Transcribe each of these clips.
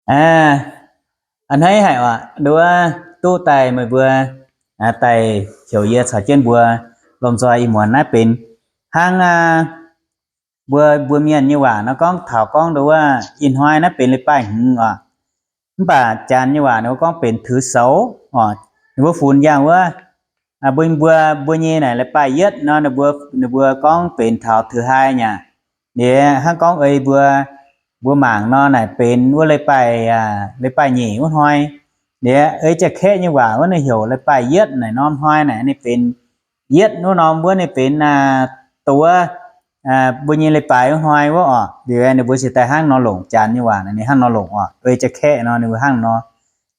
A'hneiv haic oc, nduov duqv daaih meih mbuo daaih heuc yie caux jienv mbuo lomh nzoih ih muonz naaiv benx hnangv mbuo, mbuo mienh nyei waac nor gorngv taux gorngv nduov ih hnoi naaiv benx leiz-baaih hmz oc. Mv baac Janx nyei waac ninh mbuo gorngv benx thứ sáu oc. Ninh mbuo funx njang wuov, mbuo, mbuo, mbuo nyei naaic leiz-baaih yietv nor, ninh mbuo, ninh mbuo gorngv benx taux thứ hai nyei. Liuz hnangv gorngv ei mbuo, mbuo mangc nor naaic benx wuov leiz-baaih, leiz-baaih nyeic wuov hnoi. Liuz ei jaa-kaeqv nyei waac wuov ninh heuc leiz-baaih yietv naaic norm hnoi naaic ninh benx yietv wuov norm wuov ninh benx, dongh wuov, mbuo nyei leiz-baaih wuov hnoi wuov oc. Liuz ninh mbuo cingx daaih hnangv nor longc, Janx nyei waac ninh hnangv nor longc oc. Ei jaa-kaeqv nor ninh mbuo hnangv nor.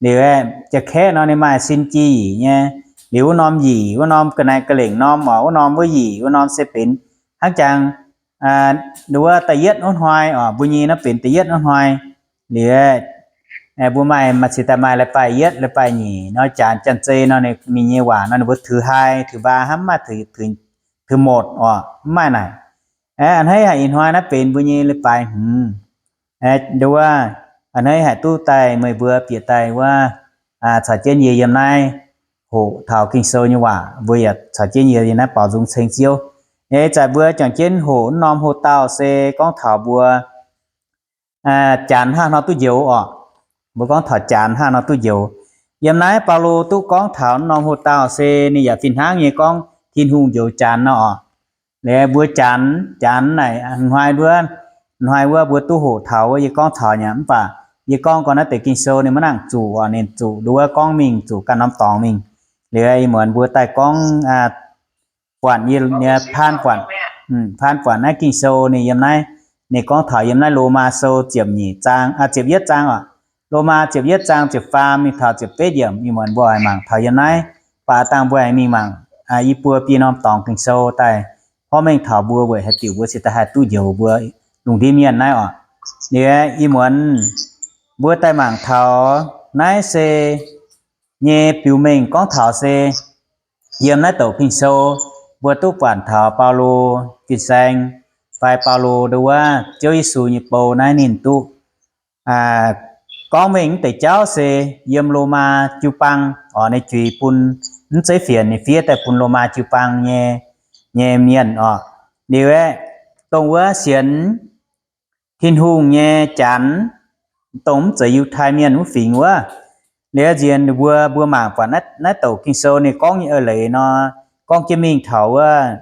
Liuz jaa-kaeqv nor ninh maaih sin ji yic nyei. Liuz wuov norm yic, wuov norm ga'naaiv ga'lengc norm oc, wuov norm wuov yic, wuov norm se benx hnangv jangx, nduov da'yietv wuov hnoi oc, mbuo nyei naaiv benx da'yietv wuov hnoi. Liuz mbuo maaih, maaih cingx daaih maaih leiz-baaih yietv, leiz-baaih nyeic nor, Janx, Janx-zei nor ninh nyei waac nor ninh mbuo thứ hai, thứ ba, hnangv mv maaih thứ một oc, mv maaih naaic. A'hneiv haic ih hnoi naaiv benx mbuo nyei leiz-baaix hmz. Nduov, a'hneiv haic duqv daaih meih mbuo bieqc daaih wuov, caux jienv yie yiem naaiv hoqc taux Ging-Sou nyei waac, mbuo yaac caux jienv yie yiem naaiv baaux nzung ceng Ziouv. Eix zanc mbuo juangc jienv hoqc wuov norm hoqc dauh se gorngv taux mbuo Janx hnangv haaix nor duqv njoux oc. Mbuo gorngv taux Janx hnangv haaix nor duqv njoux. Yiem naaiv Baulo duqv gorngv taux wuov norm hoqc dauh se ninh yaac fih hnangv nyei gorngv Tin-Hungh njoux Janx nor oc. Liuz mbuo Janx, Janx naaic hnoi wuov, hnoi wuov mbuo duqv hoqc taux wuov yie gorngv taux nyei, mv baac yie gorngv gorn naaiv deix Ging-Sou ninh maiv nangc zuqc oc, ninh zuqc nduov gorngv mingh zuqc ganh norm dorngx mingh. Liuz ih muonz mbuo daaih gorngv buatc yie, paan buatc, paan buatc naaiv Ging-Sou ninh yiem naaiv, ninh gorngv taux yiem naaiv Lomaa Sou ziepc nyeic zaang, ziepc yietv zaang oc. Lomaa ziepc yietv zaang ziepc faam mingh taux ziepc betv yiemc. Ih muonz mbuo oix mangc taux yiem naaiv, baac dangh mbuo aengx mingh mangc i buo biei norm dorngx Ging-Sou daaih, hnangv mengh taux mbuo weic haaix diuc mbuo cingx daaih haih duqv njoux mbuo lungh ndiev mienh naaiv oc. Liuz ih muonz mbuo daaih mangc taux naaiv se nyei biux mengh gorngv taux se yiem naaiv douc Ging-Sou mbuo duqv buatc taux Baulo fin-saeng fai Baulo nduov Ziouv Yesu nyei bou naaiv ninh duqv gorngv mengh mv deix jauv se yiem Lomaa jiu-baang oc, ninh juix bun, mv zeiz fienx, ninh fiev daaih bun Lomaa jiu-baang nyei, nyei mienh oc. Liuz aeqv, dongh wuov sienx Tin-Hungh nyei Janx, dongh mv zeiz Yiutai Mienh wuov fingx wuov. Liuz nziex mbuo, mbuo mangc buatc naaiv douc Ging-Sou ninh gorngv nyei eix leiz nor, gorngv jienv mingh taux wuov,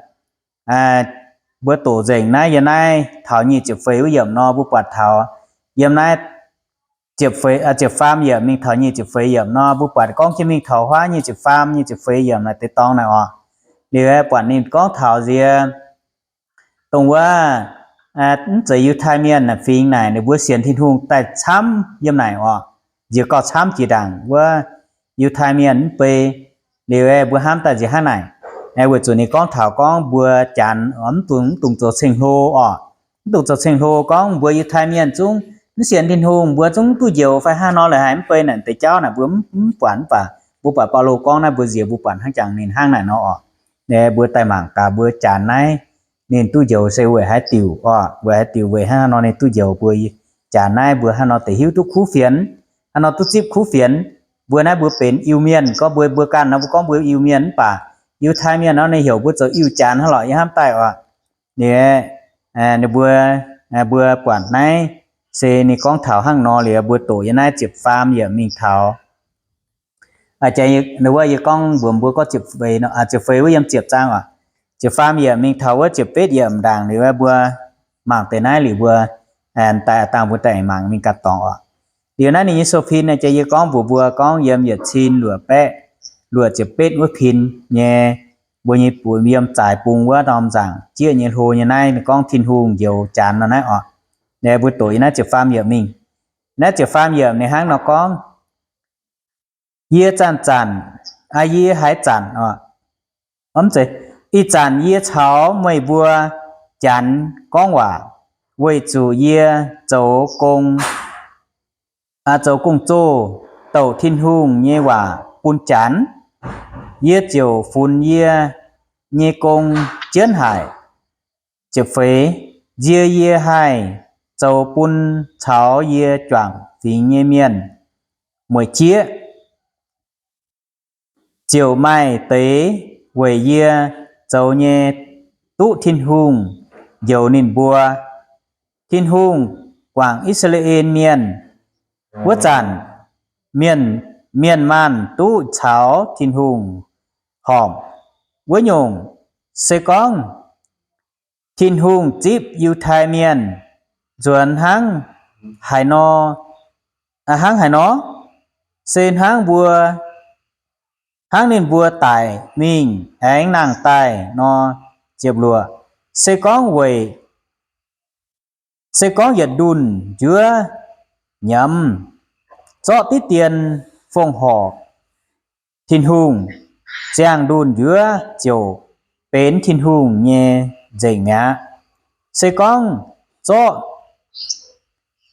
mbuo doqc nzengc naaiv yiem naaiv taux nyic ziepc feix wuov yiemc nor, mbuo buatc taux yiem naaiv ziepc faam yiemc mingh taux nyic ziepc feix yiemc nor, mbuo buatc gorngv jienv mingh taux huaav nyic ziepc faam, nyic ziepc feix yiemc naaic deix dorngx naaic oc. Liuz buatc ninh gorngv taux nziex dongh wuov mv zeiz Yiutai Mienh naaic fingx naaic ninh mbuo sienx Tin-Hungh daaih camv yiem naaic oc. Nziex gauh camv jiex ndaangc wuov Yiutai Mienh mv bei. Liuz mbuo hnamv daaih nziex hnangv naaic, weic zuqc ninh gorngv taux gorngv mbuo Janx mv dungx, mv dungx zoux ceng-hlo oc. Mv dungx zoux ceng-hlo gorngv mbuo Yiutai Mienh zungv mv sienx Tin-Hungh, mbuo zungv duqv njoux fai hnangv nor lorqc, haiz mv bei naaic deix jauv naaic mbuo mv buatc. Mv baac mbuo buatc Baulo gorngv naaiv mbuo nziex mbuo buatc hnangv jangx ninh hnangv naaic nor oc. Mbuo daaih mangc gaax mbuo Janx naaiv ninh duqv njoux se weic haaix diuc oc, weic haaix diuc, weic hnangv haaix nor ninh duqv njoux mbuo Janx naaiv, mbuo hnangv haaix nor deix hiuv duqv kuv fienx, hnangv haaix nor duqv zipv kuv fienx. Mbuo naaiv mbuo benx Iu-Mienh, gorngv mbuo, mbuo ganh nor mbuo gorngv mbuo Iu-Mienh, mv baac Yiutai Mienh nor ninh heuc mbuo zoux Iu-Janx hnangv lorqc, yie hnamv daaih oc. Liuz ninh mbuo, mbuo buatc naaiv se ninh gorngv taux hnangv nor liuz mbuo doqc yiem naaiv ziepc faam yiemc mingh taux, wuov yie gorngv mbuox mbuo gorngv ziepc feix, ziepc feix wuov yiem ziepc zaang oc. Ziepc faam yiemc mingh taux wuov ziepc betv yiemc ndaangc liuz mbuo mangc deix naaiv liuz mbuo daaih dangh mbuo daaih mangc mingh ganh dorngx oc. Liuz naaiv ninh nyei sou pin naaiv, jiex yie gorngv mbuox mbuo gorngv yiem yietc cin luoqc baeqv luoqc ziepc betv wuov pin nyei, mbuo nyei, mbuo yiem zaaix bung wuov norm nzaangc jieqv nyei hlo nyei naaiv, ninh gorngv Tin-Hungh njoux Janx nor naaiv oc. Naaiv mbuo doqc yiem naaiv ziepc faam yiemc mingh. Naaiv ziepc faam yiemc ninh hnangv nor gorngv, Yie zanc-zanc, yie haaix zanc oc, ih zanc yie caux meih mbuo Janx gorngv waac, weic zuqc yie zoux gong, zoux gong-zoh douc Tin-Hungh nyei waac bun Janx. Yie ziouc funx yie nyei gong jienv haic. Ziepc feix, nzie yie haih zoux bun caux yie juangc fingx nyei mienh mueic jieqv. Ziouc maaih deix weic yie zoux nyei duqv Tin-Hungh njoux ninh mbuo. Tin-Hungh guangc I^saa^laa^en Mienh wuov zanc, mienh, mienh maanh duqv caux Tin-Hungh horpc. Wuov nyungc, se gorngv Tin-Hungh zipv Yiutai Mienh nzuonx hnangv haaix nor, hnangv haaix nor, se hnangv mbuo, hnangv ninh mbuo daic mingh aengx nangh daaih nor. Ziepc luoqc, se gorngv weic, se gorngv yietc ndunh njuov nyiemz zorqv diqv dien fongc horc Tin-Hungh, ziangh ndunh njuov ziouc benx Tin-Hungh nyei nzengc mi'aqv. Se gorngv zorqv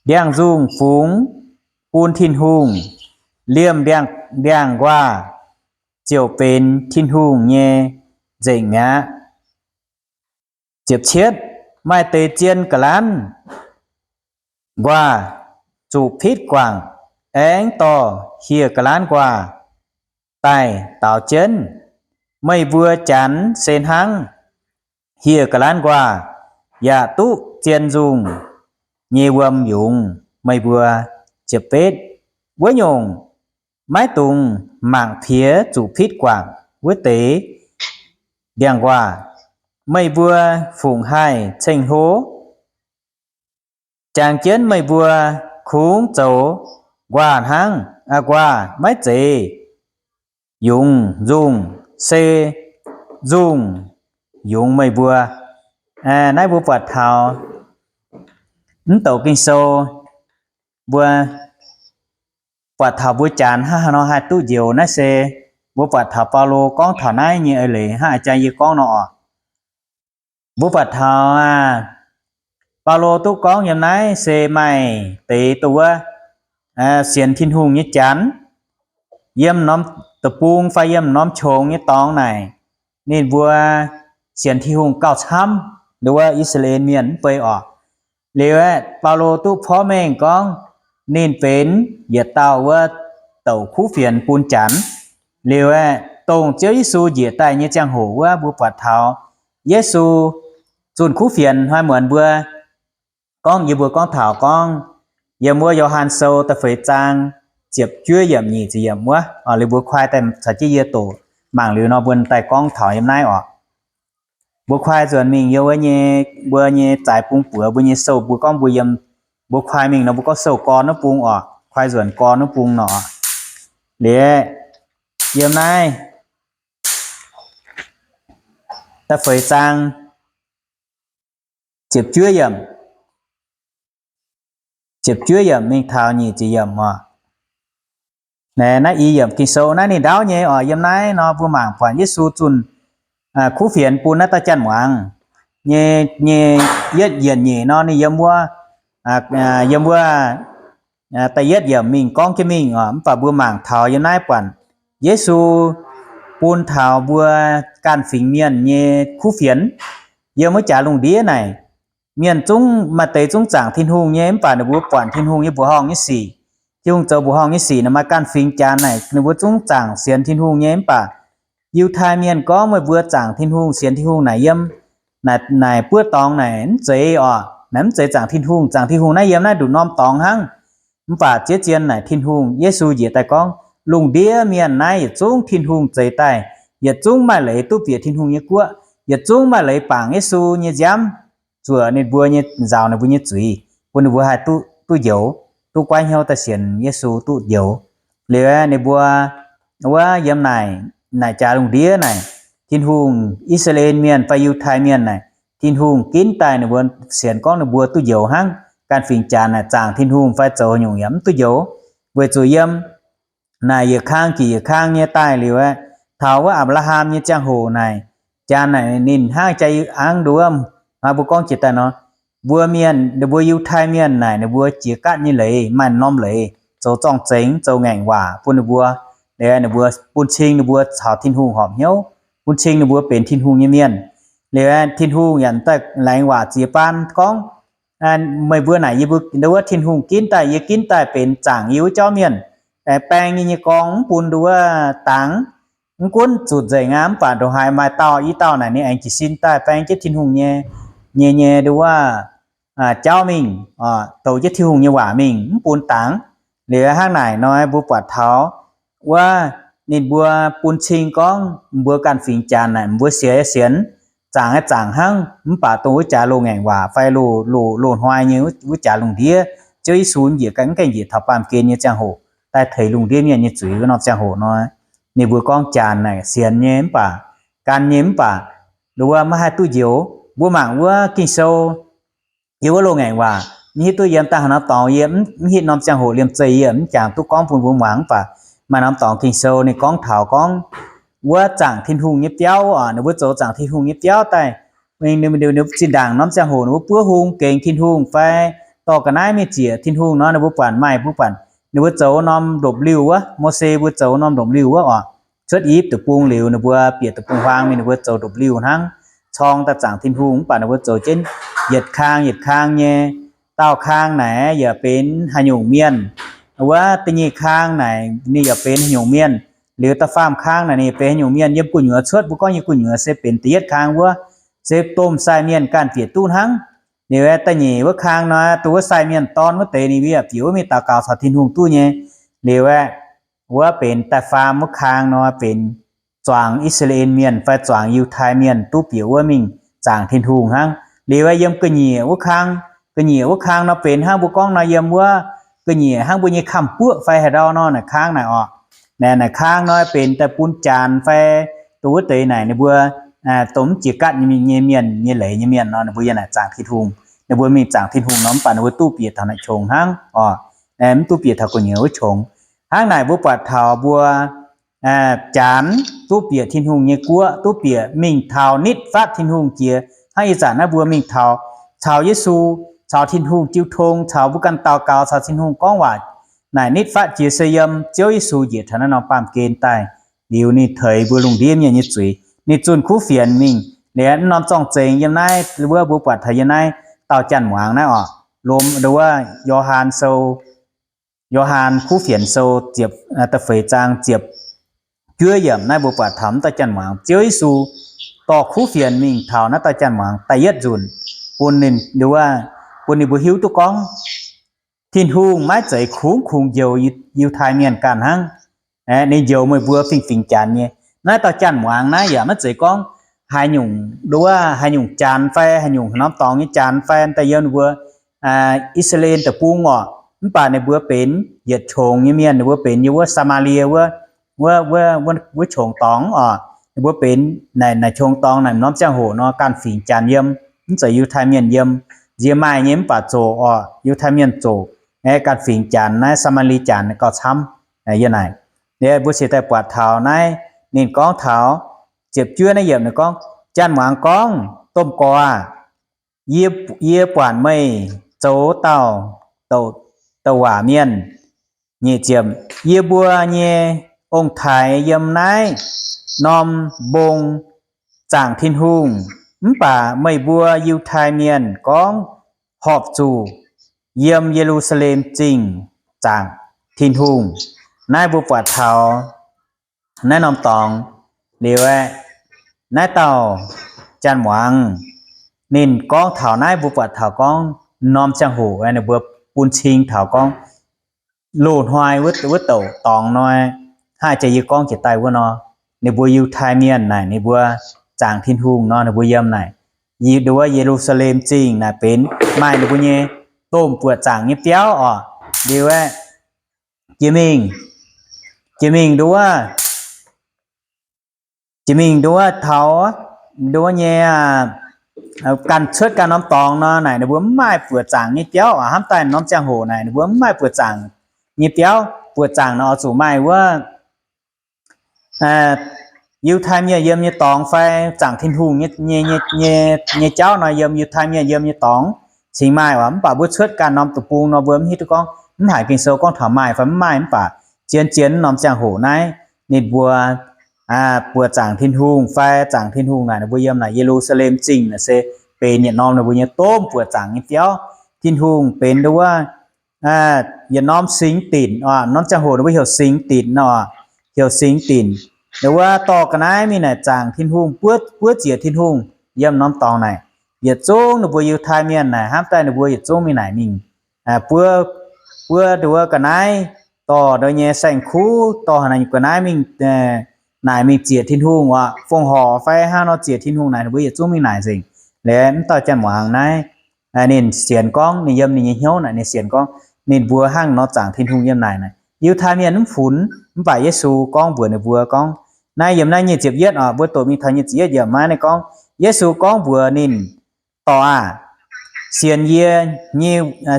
ndiangx-nzungh fungx bun Tin-Hungh, liemh ndiangx-nquaah ziouc benx Tin-Hungh nyei nzengc mi'aqv. Ziepc cietv, maaih deix zien ga'lanv nquaah zuqc pitv guangc, aengx dorh hieh ga'lanv nquaah daaih daaux jienv. Meih mbuo Janx se hnangv hieh ga'lanv nquaah, yaac duqv zien nzungh nyei wuom yungz meih mbuo. Ziepc betv, wuov nyungc maiv dungx mangc piex zuqc pitv guangc wuov deix ndiangx-nquaah. Meih mbuo fungc haih ceng-hlo, jangx jienv meih mbuo kungx zoux nquaah hnangv, aa, nquaah maiv zeiz yungz nzungh, se nzungh yungz meih mbuo. Naaiv mbuo buatc taux mv douc Ging-Sou, mbuo buatc taux mbuo Janx hnangv haaix nor haih duqv njoux. Naaiv se mbuo buatc taux Baulo gorngv taux naaiv nyei eix leiz hnangv a'jang yie gorngv nor oc. Mbuo buatc taux Baulo duqv gorngv yiem naaiv se maaih deix dongh wuov sienx Tin-Hungh nyei Janx, yiem norm deic-bung fai yiem norm qongx nyei dorngx naaic, ninh mbuo sienx Tin-Hungh gauh camv, dongh wuov I^saa^laa^en Mienh mv bei oc. Liuz aeqv, Baulo duqv porv mengh gorngv ninh benx yietc dauh wuov douc kuv fienx bun Janx. Liuz aeqv, dongh Ziouv Yesu njiec daaih nyei ziangh hoc wuov, mbuo buatc taux Yesu zunh kuv fienx hnoi muonz mbuo gorngv, yie mbuo gorngv taux gorngv yiem wuov Yo^han Sou da'feix zaang ziepc juov yiemc nyic ziepc yiemc wuov. Liuz mbuo kuaai daaih caux jienv yie doqc mangc liuz nor, mbuo daaih gorngv taux yiem naaiv oc. Mbuo kuaai nzuonx mingh yiem wuov nyei, mbuo nyei zaaix bung buoz mbuo nyei sou, mbuo gorngv mbuo yiem, mbuo kuaai mingh nor mbuo gorngv sou gorn wuov bung oc, kuaai nzuonx gorn wuov bung nor. Liuz yiem naaiv da'feix zaang ziepc juov yiemc, ziepc juov yiemc mingh taux nyic ziepc yiemc oc. Naaiv i yiemc Ging-Sou naaiv ninh ndaauv nyei oc. Yiem naaiv nor mbuo mangc buatc Yesu zunh kuv fienx bun naaiv dauh janx-muangz nyei, nyei yietv yienc nyeic nor ninh yiem wuov, yiem wuov da'yietv yiemc mingh gorngv jienv mingh oc. Mv baac mbuo mangc taux yiem naaiv buatc Yesu bun taux mbuo ganh fingx mienh nyei kuv fienx yiem wuov jaax lungh ndiev naaic. Mienh zungv maaih deix zungv zaangc Tin-Hungh nyei, mv baac ninh mbuo buatc Tin-Hungh nyei mbuoqc horngh nyei sic. Tin-Hungh zoux mbuoqc horngh nyei sic naaic maaih ganh fingx Janx naaic, ninh mbuo zungv zaangc sienx Tin-Hungh nyei, mv baac Yiutai Mienh gorngv meih mbuo zaangc Tin-Hungh, sienx Tin-Hungh naaic yiem naaic buov dorngx naaic mv zeiz oc. Naaic mv zeiz zaangc Tin-Hungh. Zaangc Tin-Hungh naaiv yiem naaiv nduqc norm dorngx hnangv. Mv baac ziex zien naaic Tin-Hungh, Yesu njiec daaih gorngv, lungh ndiev mienh naaiv yietc zungv Tin-Hungh zeix daaih, yietc zungv maaih leiz duqv bieqc Tin-Hungh nyei guoqv, yietc zungv maaih leiz bangc Yesu nyei nziaamv, zuoqc ninh mbuo nyei, nzaaux ninh mbuo nyei zuiz, bun ninh mbuo haih duqv, duqv njoux, duqv goiv hnyouv daaih sienx Yesu duqv njoux. Liuz ninh mbuo wuov yiem naaic, naaic jaax lungh ndiev naaic, Tin-Hungh, I^saa^laa^en Mienh fai Yiutai Mienh naaic, Tin-Hungh ginv daaih ninh mbuo sienx gorngv ninh mbuo duqv njoux hnangv. Ganh fingx Janx naaic zaangc Tin-Hungh fai zoux nyungc yaac mv duqv njoux, weic zuqc yiem naaic yietc kang jiex yietc kang nyei daaih liuz aeqv, taux wuov Apc^laa^ham nyei ziangh hoc naaic, Janx naaic ninh hnangv jaa angv nduov, mbuo gorngv jiex daaih nor, mbuo mienh, ninh mbuo Yiutai Mienh naaic ninh mbuo jiex gaatv nyei leiz, maaih norm leiz zoux zorng-zengx, zoux ngaengc waac bun ninh mbuo, ninh mbuo bun cing ninh mbuo caux Tin-Hungh horpc hnyouv, bun cing ninh mbuo benx Tin-Hungh nyei mienh. Liuz aeqv, Tin-Hungh yaac daaih laengz waac ziex baan gorngv, meih mbuo naaic yie mbuo nduov Tin-Hungh ginv daaih, yie ginv daaih benx zaangc yie wuov jauv mienh, aengx baeng yie nyei gorngv mv bun nduov dangx. Mv gunv zuqc nzengc aqv, mv baac ndongc haaix maaih dauh i dauh naaic ninh aengx jiez sin daaih baeng jienv Tin-Hungh nyei, nyei, nyei nduov jauv mingh, douc jienv Tin-Hungh nyei waac mingh, mv bun dangx. Liuz hnangv naaic nor mbuo buatc taux wuov ninh mbuo bun cing gorngv mbuo ganh fingx Janx naaic mbuo sienx, sienx, zaangc aeqv, zaangc hnangv, mv baac dongh wuov jaax loz-ngaengc waac fai loz, loz, loz-hnoi nyei wuov jaax lungh ndiev, Ziouv Yesu njiec ganh mv gaengh njiec taux baamh gen nyei ziangh hoc daaih teix lungh ndiev mienh nyei zuiz wuov norm ziangh hoc nor, ninh mbuo gorngv Janx naaic sienx nyei mv baac gan nyei mv baac nduov maiv haih duqv njoux. Mbuo mangc wuov Ging-Sou, yie wuov loz-ngaengc waac, mv hiuv duqv yiem daaih haaix norm dorngx, yie mv hitv norm ziangh hoc liemh zeih yie mv jangx duqv gorngv bun mbuo muangx mv baac maaih norm dorngx Ging-Sou ninh gorngv taux gorngv wuov zaangc Tin-Hungh nyei biauv oc, ninh mbuo zoux zaangc Tin-Hungh nyei biauv daaih. Zinh ndaangc norm ziangh hoc ninh mbuo buov hung gengx Tin-Hungh fai dorh ga'naaiv mingh ziec Tin-Hungh nor, ninh mbuo buatc maaih mbuo buatc ninh mbuo zoux norm ndopv-liuh wuov, Mose mbuo zoux norm ndopv-liuh wuov oc. Cuotv I^yipv Deic-Bung liuz ninh mbuo bieqc deic-bung huaang mingh ninh mbuo zoux ndopv-liuh hnangv, corng daaih zaangc Tin-Hungh mv baac ninh mbuo zoux jienv yietc kang yietc kang nyei. Dauh kang naaic yaac benx haaix nyungc mienh, wuov da'nyeic kang naaic ninh yaac benx haaix nyungc mienh, liuz da'faam kang naaic ninh benx haaix nyungc mienh. Yiem gu'nyuoz cuotv mbuo gorngv yiem gu'nyuoz se benx da'yietv kang wuov se domh sai mienh ganh bieqc duqv hnangv. Liuz da'nyeic wuov kang nor dongh wuov sai mienh dorn wuov deix ninh mbuo yaac bieqc wuov mingh daux gaux caux Tin-Hungh duqv nyei. Liuz aeqv, wuov benx da'faam wuov kang nor benx zuangx I^saa^laa^en Mienh fai zuangx Yiutai Mienh duqv bieqc wuov mingh zaangc Tin-Hungh hnangv. Liuz aeqv, yiem ga'nyiec wuov kang, ga'nyiec wuov kang nor benx hnangv mbuo gorngv nor yiem wuov ga'nyiec hnangv mbuo nyei kamv-buoqv fai haaix ndau nor naaic kang naaic oc. Naaic, naaic kang nor benx daaih bun Janx fai dongh wuov deix naaic ninh mbuo dongh mv jiex gaatv nyei mienh, nyei leiz nyei mienh nor ninh mbuo yiem naaic zaangc Tin-Hungh. Ninh mbuo mingh zaangc Tin-Hungh nor mv baac ninh mbuo duqv bieqc taux naaic qongx hnangv oc. Mv duqv bieqc taux gu'nyuoz wuov qongx. Hnangv naaic mbuo buatc taux mbuo Janx duqv bieqc Tin-Hungh nyei guoqv, duqv bieqc mingh taux nitv fatv Tin-Hungh jiex. Hnangv ih zanc naaiv mbuo mingh taux caux Yesu, caux Tin-Hungh jiu tong, caux mbuo ganh daux gaux, caux Tin-Hungh gorngv waac naaic nitv fatv jiex se yiem Ziouv Yesu njiec taux naaiv norm baamh gen daaih, liuz ninh teix mbuo lungh ndiev mienh nyei zuiz. Ninh zunh kuv fienx mingh liuz, mv norm zorng-zengx yiem naaiv wuov mbuo buatc taux yiem naaiv dauh janx-muangz naaiv oc. Lomh nduov Yo^han Sou, Yo^han Kuv Fienx Sou ziepc, da'feix zaang ziepc juov yiemc naaiv mbuo buatc taux mv dauh janx-muangz Ziouv Yesu dorh kuv fienx mingh taux naaiv dauh janx-muangz da'yietv nzunc, bun ninh nduov, bun ninh mbuo hiuv duqv gorngv Tin-Hungh maiv zeiz kungx kungx njoux Yiutai Mienh ganh hnangv. Ninh njoux meih mbuo fingx-fingx Janx nyei. Naaiv dauh janx-muangz naaiv yaac maiv zeiz gorngv haaix nyungc nduov, haaix nyungc Janx fai haaix nyungc norm dorngx nyei Janx fai daaih yiem ninh mbuo I^saa^laa^en Deic-Bung oc. Mv baac ninh mbuo benx yietc qongx nyei mienh, ninh mbuo benx yiem wuov Saa^maa^lie wuov, wuov, wuov qongx dorngx oc. Ninh mbuo benx naaic, naaic qongx dorngx naaic norm ziangh hoc nor ganh fingx Janx yiem, mv zeiz Yiutai Mienh yiem. Nziex maaih nyei mv baac zoqc oc, Yiutai Mienh zoqc. Ganh fingx Janx naaiv Saa^maa^lie Janx gauh camv yiem naaic. Mbuo se daaih buatc taux naaiv, ninh gorngv taux ziepc juov naaiv yiemc ninh gorngv, janx-muangz gorngv, Domh Gorx aah! Yie, yie buatc meih zoux dauh, douc, douc waac mienh. Nyic ziepc, yie mbuo nyei ong-taaix yiem naaiv norm mbong zaangc Tin-Hungh, mv baac meih mbuo Yiutai Mienh gorngv horpc zuqc yiem Ye^lu^saa^lem Zingh zaangc Tin-Hungh. Naaiv mbuo buatc taux naaiv norm dorngx liuz aeqv, naaiv dauh janx-muangz ninh gorngv taux naaiv mbuo buatc taux gorngv norm ziangh hoc ninh mbuo bun cing taux gorngv loz-hnoi wuov, wuov douc dorngx nor, hnangv jiex yie gorngv jiex daaih wuov nor, ninh mbuo Yiutai Mienh naaic ninh mbuo zaangc Tin-Hungh nor ninh mbuo yiem naaic, nduov Ye^lu^saa^lem Zingh naaic benx maaih ninh mbuo nyei domh buoqc zaangc nyei biauv oc. Liuz aeqv, jiex mingh, jiex mingh nduov, jiex mingh nduov taux nduov nyei ganh cuotv ganh norm dorngx nor naaic ninh mbuo mv maaih buoqc zaangc nyei biauv oc. Hnamv daaih norm ziangh hoc naaic ninh mbuo mv maaih buoqc zaangc nyei biauv. Buoqc zaangc naaic oix zuqc maaih wuov Yiutai Mienh yiem nyei dorngx fai zaangc Tin-Hungh nyei, nyei, nyei jauv nor yiem Yiutai Mienh yiem nyei dorngx cingx maaih oc. Mv baac mbuo cuotv ganh norm deic-bung nor mbuo mv hiuv duqv gorngv mv haic Ging-Sou gorngv taux maaih fai mv maaih, mv baac zien-zien norm ziangh hoc naaiv ninh mbuo buoqc zaangc Tin-Hungh fai zaangc Tin-Hungh naaic ninh mbuo yiem naaic Ye^lu^saa^lem Zingh naaic se benx yietc norm ninh mbuo nyei domh buoqc zaangc nyei biauv. Tin-Hungh benx nduov wuov, yietc norm singx dinc oc, norm ziangh hoc ninh mbuo heuc singx dinc nor, heuc singx dinc. Nduov wuov dorh ga'naaiv mingh naaic zaangc Tin-Hungh, buov, buov ziec Tin-Hungh yiem norm dorngx naaic. Yietc zungv ninh mbuo Yiutai Mienh naaic hnamv daaih ninh mbuo yietc zungv mingh naaic mingh, buov, buov nduov wuov ga'naaiv, dorh nduov nyei saeng-kuv, dorh haaix ga'naaiv mingh, naaic mingh ziec Tin-Hungh oc, fongc horc fai hnangv nor ziec Tin-Hungh naaic, ninh mbuo yietc zungv mingh naaic nzengc. Liuz mv dauh janx-muangz naaiv, ninh sienx gorngv, ninh yiem ninh nyei hnyouv naaic ninh sienx gorngv, ninh mbuo hnangv nor zaangc Tin-Hungh yiem naaic. Yiutai Mienh mv funx, mv baac Yesu gorngv mbuox ninh mbuo gorngv, naaiv yiem naaiv nyic ziepc yietv oc, mbuo doqc mingh taux nyic ziepc yietv yiem naaiv ninh gorngv, Yesu gorngv mbuox ninh, Dorc aah! Sienx yie,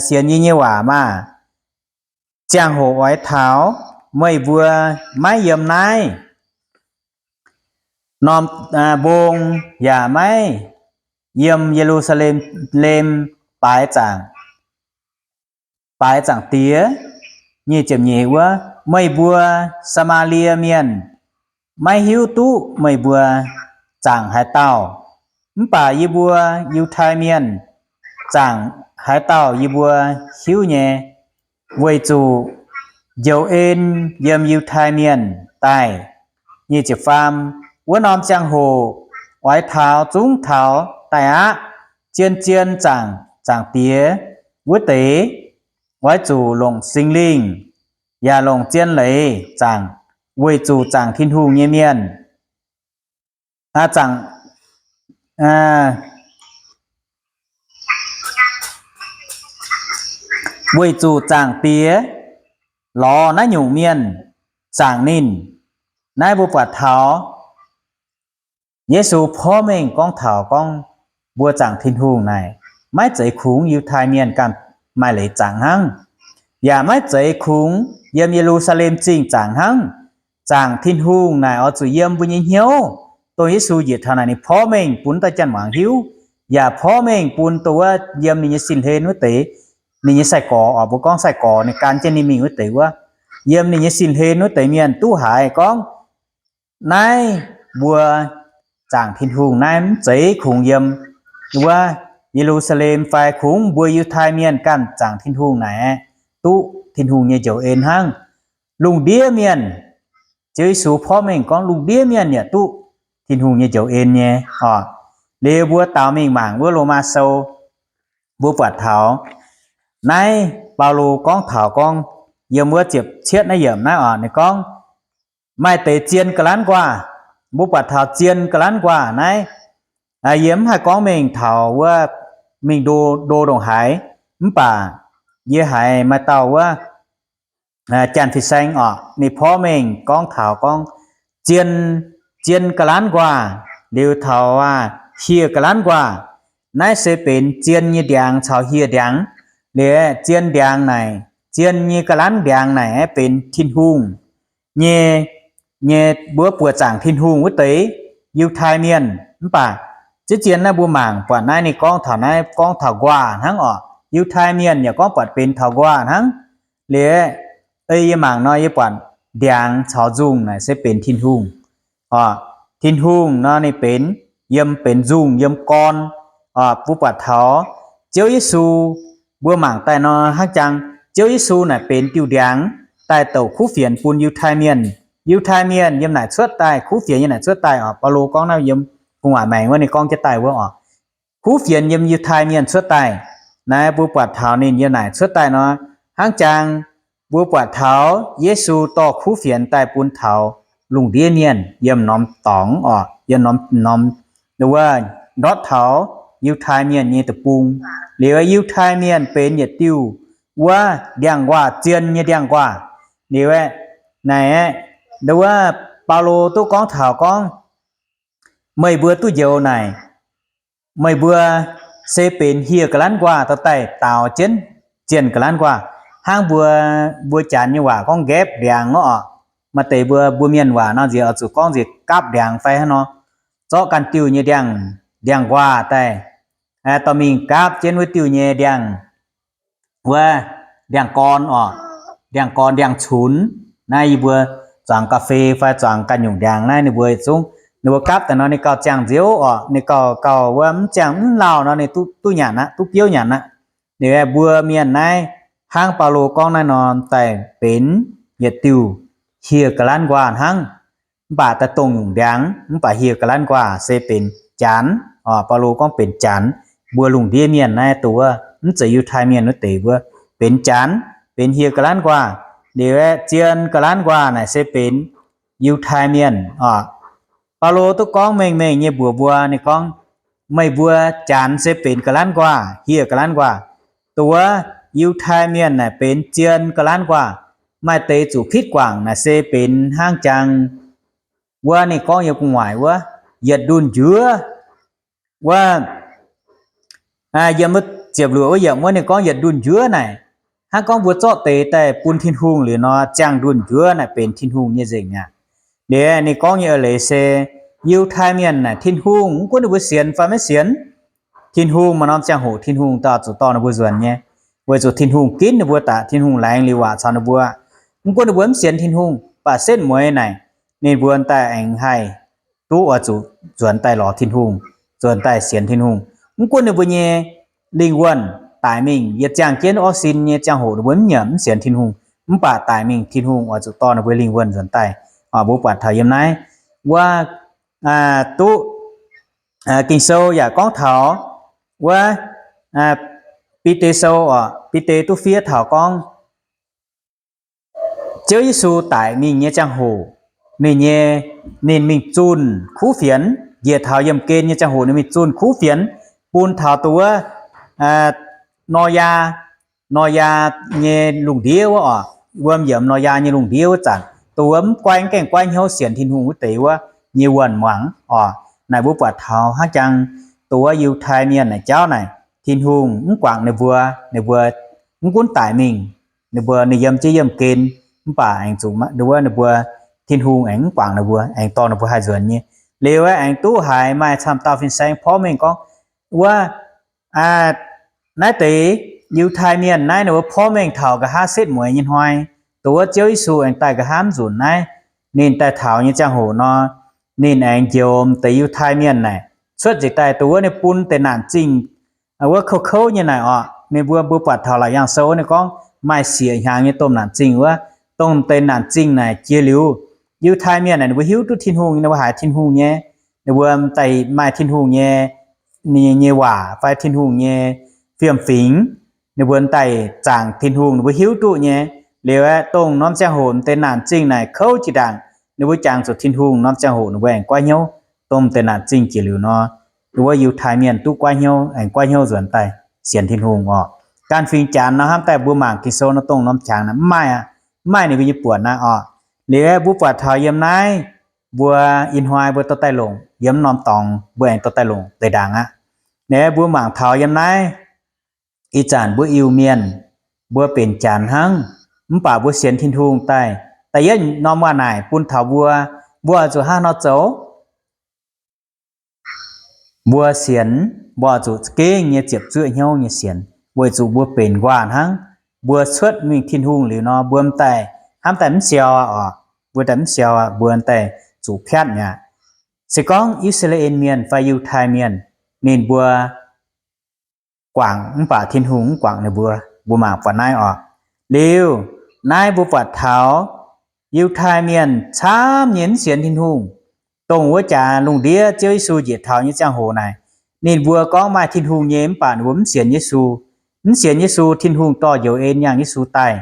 sienx yie nyei waac maah! Ziangh hoc oix taux, meih mbuo maiv yiem naaiv norm mbong yaac maiv yiem Ye^lu^saa^lem, lem baaix zaangc, baaix zaangc Diex. Nyic ziepc nyeic wuov, meih mbuo Saa^maa^lie Mienh maiv hiuv duqv meih mbuo zaangc haaix dauh, mv baac yie mbuo Yiutai Mienh zaangc haaix dauh yie mbuo hiuv nyei, weic zuqc njoux en yiem Yiutai Mienh daaih. Nyic ziepc faam, wuov norm ziangh hoc oix taux zungv taux daaih aqv. Zien-zien zaangc, zaangc Diex wuov deix oix zuqc longc Singx Lingh yaac longc zien leiz zaangc, weic zuqc zaangc Tin-Hungh nyei mienh, zaangc, weic zuqc zaangc Diex lorz naaiv nyungc mienh zaangc ninh. Naaiv mbuo buatc taux Yesu porv mengh gorngv taux gorngv mbuo zaangc Tin-Hungh naaic, maiv zeiz kungx Yiutai Mienh ganh maaih leiz zaangc hnangv, yaac maiv zeiz kungx yiem Ye^lu^saa^lem Zingh zaangc hnangv. Zaangc Tin-Hungh naaic oix zuqc yiem mbuo nyei hnyouv. Dongh Yesu njiec taux naaic ninh porv mengh bun dauh janx-muangz hiuv, yaac porv mengh bun dongh wuov yiem ninh nyei sin-hlen wuov deix, ninh nyei sai-gorx oc, mbuo gorngv sai-gorx ninh gan jienv ninh mingh wuov deix wuov, yiem ninh nyei sin-hlen wuov deix mienh duqv haiz gorngv, naaiv mbuo zaangc Tin-Hungh naaiv mv zeiz kungx yiem wuov Ye^lu^saa^lem fai kungx mbuo Yiutai Mienh ganh zaangc Tin-Hungh naaic, duqv Tin-Hungh nyei njoux en hnangv. Lungh ndiev mienh, Ziouv Yesu porv mengh gorngv lungh ndiev mienh yaac duqv Tin-Hungh nyei njoux en nyei oc. Liuz mbuo daaux mingh mangc wuov Lomaa Sou, mbuo buatc taux naaiv Baulo gorngv taux gorngv, yiem wuov ziepc cietv naaiv yiemc naaiv oc, ninh gorngv, maaih deix zien ga'lanv nquaah. Mbuo buatc taux zien ga'lanv nquaah naaiv, yie mv haih gorngv mengh taux wuov mingh ndo, ndo ndongc haaix, mv baac yie haiz maaih dauh wuov janx-fin-saeng oc, ninh porv mengh gorngv taux gorngv zien, zien ga'lanv nquaah, liuz taux aac hieh ga'lanv nquaah. Naaiv se benx zien nyei ndiangx caux hieh ndiangx. Liuz zien ndiangx naaic, zien nyei ga'lanv ndiangx naaic benx Tin-Hungh nyei, nyei mbuo buoqc zaangc Tin-Hungh wuov deix Yiutai Mienh. Mv baac ziex zien naaiv mbuo mangc buatc naaiv ninh gorngv taux, naaiv gorngv taux nquaah hnangv oc. Yiutai Mienh yaac gorngv buatc benx taux nquaah hnangv. Liuz ei yie mangc nor yie buatc ndiangx caux nzungh naaic se benx Tin-Hungh oc. Tin-Hungh nor ninh benx, yiem benx nzungh yiem gorn oc. Mbuo buatc taux Ziouv Yesu, mbuo mangc daaih nor hnangv jang, Ziouv Yesu naaic benx diuh ndiangx daaih douc kuv fienx bun Yiutai Mienh. Yiutai Mienh yiem naaic cuotv daaih, kuv fienx yiem naaic cuotv daaih oc. Baulo gorngv naaiv yiem gu'nguaaic maengx wuov ninh gorngv jienv daaih wuov oc. Kuv fienx yiem Yiutai Mienh cuotv daaih. Naaiv mbuo buatc taux ninh yiem naaic cuotv daaih nor, hnangv jang mbuo buatc taux Yesu dorh kuv fienx daaih bun taux lungh ndiev mienh yiem norm dorngx oc, yiem norm, norm, wuov ndortv taux Yiutai Mienh nyei deic-bung. Liuz Yiutai Mienh benx yietc diuh wuov ndiangx-nquaah, zien nyei ndiangx-nquaah. Liuz naaic, wuov Baulo duqv gorngv taux gorngv, meih mbuo duqv njoux naaic, meih mbuo se benx hieh ga'lanv nquaah dorh daaih daaux jienv zienh ga'lanv nquaah. Hnangv mbuo, mbuo Janx nyei waac gorngv nqaepv ndiangx oc. Maaih deix mbuo, mbuo mienh waac nor nziex oix zuqc gorngv nziex gapv ndiangx fai hnangv nor. Zorqv ganh diuh nyei ndiangx, ndiangx-nquaah daaih, dorh mingh gapv jienv wuov diuh nyei ndiangx, wuov ndiangx-gorn oc, ndiangx-gorn ndiangx-cunx. Naaiv yie mbuo zuangx ga'fei fai zuangx ganh nyungc ndiangx naaiv ninh mbuo zungv, ninh mbuo gapv daaih nor ninh gauh ziangh nziouv oc, ninh gauh, gauh wuov mv ziangh mv lauh nor ninh duqv, duqv nyanc aqv, duqv biouv nyanc aqv. Mbuo mienh naaiv hnangv Baulo gorngv naaiv nor, daaih benx yietc diuh hieh ga'lanv nquaah hnangv. Mv baac daaih dongh nyungc ndiangx, mv baac hieh ga'lanv nquaah se benx janx. Baulo gorngv benx janx. Mbuo lungh ndiev mienh naaiv dongh wuov, mv zeiz Yiutai Mienh wuov deix, mbuo benx janx, benx hieh ga'lanv nquaah. Liuz aeqv, zien ga'lanv nquaah naaic se benx Yiutai Mienh oc. Baulo duqv gorngv mengh mengh nyei mbuox mbuo, ninh gorngv, meih mbuo janx se benx ga'lanv nquaah, hieh ga'lanv nquaah. Dongh wuov Yiutai Mienh naaic benx zien ga'lanv nquaah. Maaih deix zuqc pitv guangc naaic se benx hnangv jang wuov, ninh gorngv yiem gu'nguaaic wuov, yietc ndunh njuov wuov, yiem wuov ziepc luoqc wuov yiemc wuov ninh gorngv yietc ndunh njuov naaic, hnangv gorngv mbuo zorqv deix daaih bun Tin-Hungh liuz nor, ziangh ndunh njuov naaic benx Tin-Hungh nyei nzengc mi'aqv. Liuz ninh gorngv nyei eix leiz se, Yiutai Mienh naaic Tin-Hungh, mv gunv ninh mbuo sienx fai maiv sienx, Tin-Hungh maaih norm ziangh hoc Tin-Hungh daaih zuqc dorh ninh mbuo nzuonx nyei, weic zuqc Tin-Hungh ginv ninh mbuo daaih, Tin-Hungh laengz liuz waac caux ninh mbuo. Mv gunv ninh mbuo mv sienx Tin-Hungh, mv baac setv mueiz naaic ninh mbuo daaih aengx haih duqv oix zuqc nzuonx daaih lorz Tin-Hungh, nzuonx daaih sienx Tin-Hungh. Mv gunv ninh mbuo nyei lingh wuonh daic mingh, yietc ziangh jienv orv sin nyei ziangh hoc ninh mbuo mv nyiemc mv sienx Tin-Hungh, mv baac daic mingh Tin-Hungh oix zuqc dorh ninh mbuo lingh wuonh nzuonx daaih. Mbuo buatc taux yiem naaiv wuov, duqv Ging-Sou yaac gorngv taux wuov, Bide Sou oc, Bide duqv fiev taux gorngv Ziouv Yesu daic mingh nyei ziangh hoc, ninh nyei, ninh mingh zunh kuv fienx, njiec taux yiemh gen nyei ziangh hoc ninh mingh zunh kuv fienx, bun taux dongh wuov Noyaa, Noyaa nyei lungh ndiev wuov oc, wuom yiemx Noyaa nyei lungh ndiev wuov zanc, dongh wuov mv guaiv, mv gaengh guaiv hnyouv sienx Tin-Hungh wuov deix wuov nyei wuonh muangx oc. Naaic mbuo buatc taux hnangv jang dongh wuov Yiutai Mienh naaic jauv naaic, Tin-Hungh mv guangc ninh mbuo, ninh mbuo mv gunv daic mingh, ninh mbuo ninh yiem jienv yiemh gen, mv baac aengx zuqc wuov ninh mbuo, Tin-Hungh aengx mv guangc ninh mbuo, aengx dorh ninh mbuo haih nzuonx nyei. Liuz aengx duqv haiz maaih camv dauh fin-saeng porv mengh gorngv wuov, naaiv deix Yiutai Mienh naaiv ninh mbuo porv mengh taux nqa'haav setv mueiz nyei hnoi, dongh wuov Ziouv Yesu aengx daaih nqa'haav nzunc naaiv, ninh daaih taux nyei ziangh hoc nor, ninh aengx njoux deix Yiutai Mienh naaic cuotv njiec daaih dongh wuov ninh bun deix naanc zingh wuov kouv kouv nyei naaic oc. Ninh mbuo, mbuo buatc taux Laauc Yaangh Sou ninh gorngv maaih siec hnyangx nyei domh naanc zingh wuov, dongh deix naanc zingh naaic jiex liuz, Yiutai Mienh naaic ninh mbuo hiuv duqv Tin-Hungh, ninh mbuo haiz Tin-Hungh nyei, ninh mbuo daaih maaih Tin-Hungh nyei, nyei waac fai Tin-Hungh nyei fiem-fingx, ninh mbuo daaih zaangc Tin-Hungh ninh mbuo hiuv duqv nyei. Liuz aeqv, dongh norm ziangh hoc deix naanc zingh naaic kouv jiex ndaangc, ninh mbuo jangx zuqc Tin-Hungh, norm ziangh hoc ninh mbuo aengx guaiv hnyouv. Dongh deix naanc zingh jiex liuz nor, wuov Yiutai Mienh duqv guaiv hnyouv, aengx guaiv hnyouv nzuonx daaih sienx Tin-Hungh oc. Ganh fingx Janx nor hnamv daaih mbuo mangc Ging-Sou nor dongh norm qangx naaic mv maaih aqv, mv maaih ninh mbuo nyei buonc aqv oc. Liuz mbuo buatc taux yiem naaiv, mbuo ih hnoi mbuo dorh daaih longc yiem norm dorngx mbuo aengx dorh daaih longc deix ndaangc aqv. Naaiv mbuo mangc taux yiem naaiv, ih zanc mbuo Iu-Mienh, mbuo benx Janx hnangv, mv baac mbuo sienx Tin-Hungh daaih, da'yietv norm waac naaic bun taux mbuo, mbuo oix zuqc hnangv haaix nor zoux? Mbuo sienx, mbuo oix zuqc za'gengh nyei ziepc zuoqv hnyouv nyei sienx, weic zuqc mbuo benx nquaah hnangv. Mbuo cuotv mingh Tin-Hungh liuz nor, mbuo m'daaih hnamv daaih mv siou aqv oc. Mbuo daaih mv siou aqv, mbuo m'daaih zuqc piatv mi'aqv. Se gorngv I^saa^laa^en Mienh fai Yiutai Mienh, ninh mbuo guangc mv baac Tin-Hungh mv guangc ninh mbuo. Mbuo mangc buatc naaiv oc. Liuz, naaiv mbuo buatc taux Yiutai Mienh camv nyei mv sienx Tin-Hungh. Dongh wuov jaax lungh ndiev Ziouv Yesu njiec taux nyei ziangh hoc naaic, ninh mbuo gorngv maaih Tin-Hungh nyei mv baac ninh mbuo mv sienx Yesu. Mv sienx Yesu, Tin-Hungh dorh njoux en yangh Yesu daaih,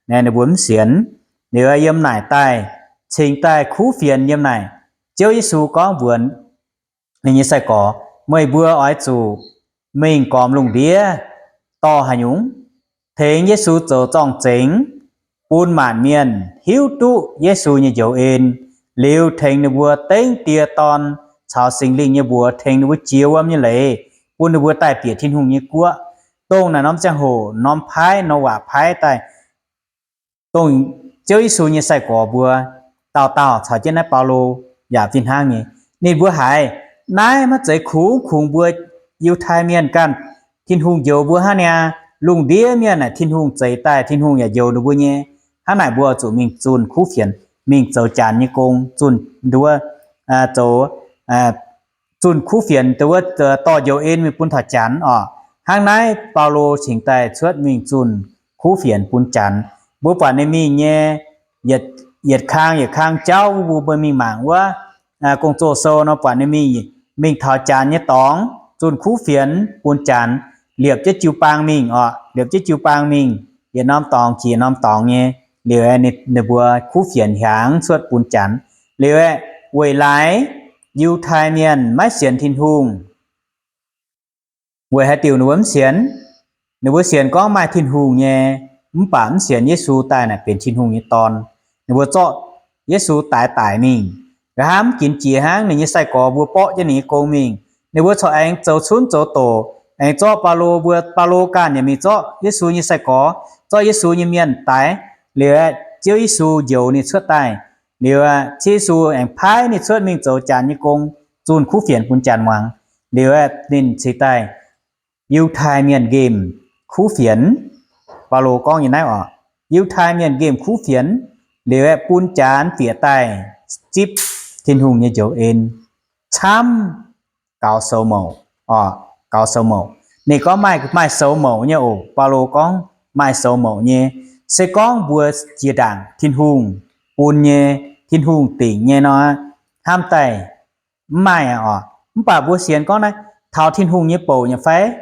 naaiv ninh mbuo mv sienx. Liuz yiem naaic daaih, cingx daaih kuv fienx yiem naaic, Ziouv Yesu gorngv mbuox ninh nyei sai-gorx, meih mbuo oix zuqc mingh gormx lungh ndiev dorh haaix nyungc? Tengx Yesu zoux zorng-zengx, bun maanc mienh hiuv duqv Yesu nyei njoux en, liuz tengx ninh mbuo dengv Die, Dorn caux Singx Lingh nyei mbuox, tengx ninh mbuo jiex wuom nyei leiz, bun ninh mbuo daaih bieqc Tin-Hungh nyei guoqv. Dongh naaic norm ziangh hoc norm paaiv, Noyaa paaiv daaih, dongh Ziouv Yesu nyei sai-gorx mbuo dauh dauh caux jienv naaiv Baulo yaac fih hnangv nyei. Ninh mbuo haiz naaiv maiv zeiz kungx kungx mbuo Yiutai Mienh ganh Tin-Hungh njoux mbuo hnangv niaa. Lungh ndiev mienh naaic Tin-Hungh zeix daaih, Tin-Hungh yaac njoux ninh mbuo nyei. Hnangv naaic mbuo zuqc mingh zunh kuv fienx, mingh zoux Janx nyei gong, zunh nduov, zoux zunh kuv fienx nduov, dorh njoux en mingh bun taux Janx oc. Hnangv naaiv Baulo cingx daaih cuotv mingh zunh kuv fienx bun Janx. Mbuo buatc ninh mingh nyei yietc, yietc kang yietc kang jauv wuov, mbuo mingh mangc wuov Gong-Zoh sou nor, buatc ninh mingh, mingh taux Janx nyei dorngx zunh kuv fienx bun Janx, liepc jienv jiu-baang mingh oc, liepc jienv jiu-baang mingh, yietc norm dorngx jiex norm dorngx nyei. Liuz aeqv, ninh mbuo kuv fienx hiaangx cuotv bun Janx. Liuz aeqv, weic laaix Yiutai Mienh maiv sienx Tin-Hungh. Weic haaix diuc ninh mbuo mv sienx? Ninh mbuo sienx gorngv maaih Tin-Hungh nyei, mv baac mv sienx Yesu daaih naaic benx Tin-Hungh nyei Dorn. Ninh mbuo zorqv Yesu daix daic mingh. Nqa'haav mv ginc jiex hnangv, ninh nyei sai-gorx mbuo borqv jienv ninh nyei gong mingh. Ninh mbuo corc aengx zoux cunv zoux doqc, aengx zorqv Baulo, mbuo Baulo ganh yaac mingh zorqv Yesu nyei sai-gorx, zorqv Yesu nyei mienh daix. Liuz aeqv, Ziouv Yesu njoux ninh cuotv daaih. Liuz aeqv, Ziouv Yesu aengx paaiv ninh cuotv mingh zoux Janx nyei gong, zunh kuv fienx bun Janx muangx. Liuz aeqv, ninh cingx daaih Yiutai Mienh nqemh kuv fienx. Baulo gorngv nyei naaiv oc, Yiutai Mienh nqemh kuv fienx, liuz aeqv, bun Janx bieqc daaih zipv Tin-Hungh nyei njoux en camv gaux soux mouc oc, gaux soux mouc. Ninh gorngv maaih, maaih soux mouc nyei oc. Baulo gorngv maaih soux mouc nyei. Se gorngv mbuo jiex ndaangc Tin-Hungh bun nyei, Tin-Hungh dingc nyei nor, hnamv daaih mv maaih oc. Mv baac mbuo sienx gorngv naaiv taux Tin-Hungh nyei bouc nyei fai?